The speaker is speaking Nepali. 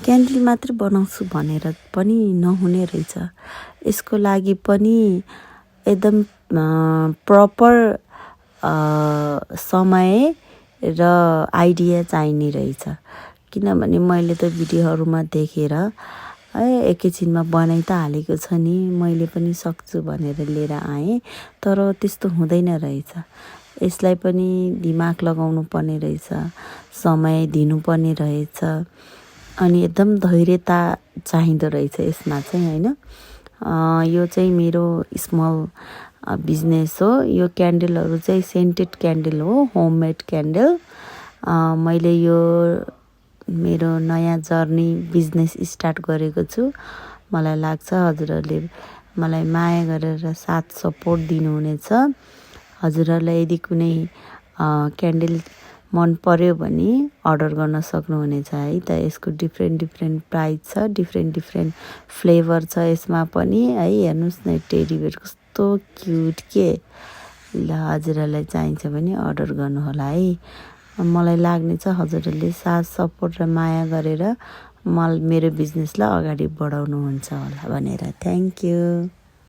क्यान्डल मात्र बनाउँछु भनेर पनि नहुने रहेछ। यसको लागि पनि एकदम प्रपर समय र आइडिया चाहिने रहेछ। किनभने मैले त भिडियोहरूमा देखेर एकैछिनमा बनाइ त हालेको छ नि, मैले पनि सक्छु भनेर लिएर आएँ, तर त्यस्तो हुँदैन रहेछ। यसलाई पनि दिमाग लगाउनु पर्ने रहेछ, समय दिनुपर्ने रहेछ, अनि एकदम धैर्यता चाहिँदो रहेछ यसमा चाहिँ हैन। यो चाहिँ मेरो स्मल बिजनेस हो। यो क्यान्डलहरू चाहिँ सेन्टेड क्यान्डल हो, होममेड क्यान्डल। मैले यो मेरो नयाँ जर्नी बिजनेस स्टार्ट गरेको छु। मलाई लाग्छ हजुरहरूले मलाई माया गरेर साथ सपोर्ट दिनुहुनेछ। हजुरहरूलाई यदि कुनै क्यान्डल मन पर्यो भने अर्डर गर्न सक्नुहुनेछ है त। यसको डिफ्रेन्ट प्राइस छ, डिफ्रेन्ट फ्लेभर छ यसमा पनि है। हेर्नुहोस् न टेडी बेयर कस्तो क्युट के। ल हजुरहरूलाई चाहिन्छ भने अर्डर गर्नुहोला है। मलाई लाग्ने छ हजुरहरूले साथ सपोर्ट र माया गरेर मेरो बिजनेसलाई अगाडि बढाउनुहुन्छ होला भनेर। Thank you.